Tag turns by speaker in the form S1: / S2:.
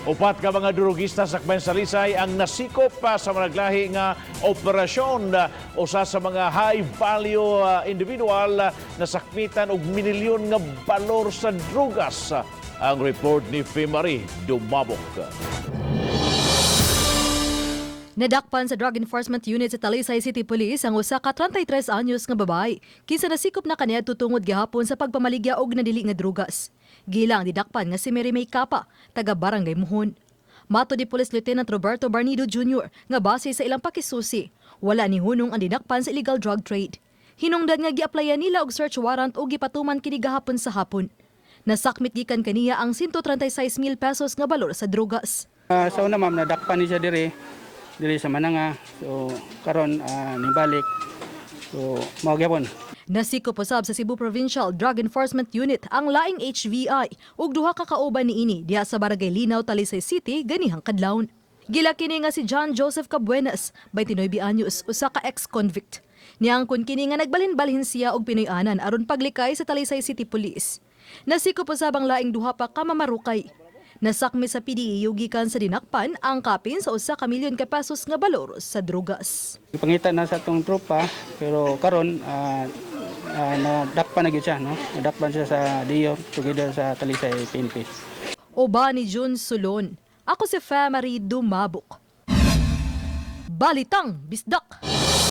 S1: Upat ka mga durugista sa Talisay ang nasikop pa sa managlahi nga operasyon, usa sa mga high value individual na sakmitan og minilyon nga balor sa drugas. Ang report ni Fimari Dumabok.
S2: Nadakpan sa Drug Enforcement Unit sa Talisay City Police ang usa ka 33 anyos nga babae kinsa nasikop na kaniadto tungod gihapon sa pagpamaligya og nadili nga drugas. Gilang didakpan nga si Mary May Capa, taga Barangay Muhon. Matod ni Police Lieutenant Roberto Barnido Jr. nga base sa ilang pakisusi, wala ni hunong ang dinakpan sa illegal drug trade. Hinungdan nga giaplayan nila og search warrant ug gipatuman kini gahapon sa hapon. Nasakmit gikan kaniya ang 136,000 pesos nga balor sa drugas.
S3: Sa una, ma'am, nadakpan ni siya diri sa Mananga. So karon nibalik. So mao gyapon.
S2: Nasikop usab sa Cebu Provincial Drug Enforcement Unit ang laing HVI ug duha ka kauban niini diha sa Barangay Linaw, Talisay City ganihang kadlawon. Gila kini nga si John Joseph Cabuenas, 29 anyos, usa ka ex-convict. Niangkon kini nga nagbalhin-balhin siya og Pinoy-anan aron paglikay sa Talisay City Police. Nasikop usab ang laing duha pa ka mamarukay. Nasakmi sa PDEU gikan sa dinakpan ang kapin sa 1 ka milyon ka pesos nga balor sa drugas.
S3: Pangita na sa atong tropa, pero karon nadakpan na gyud siya, no? Nadakpan siya sa DEO together sa Talisay PNP.
S2: Uban ni June Sulon. Ako si Femary Dumabok. Balitang Bisdak!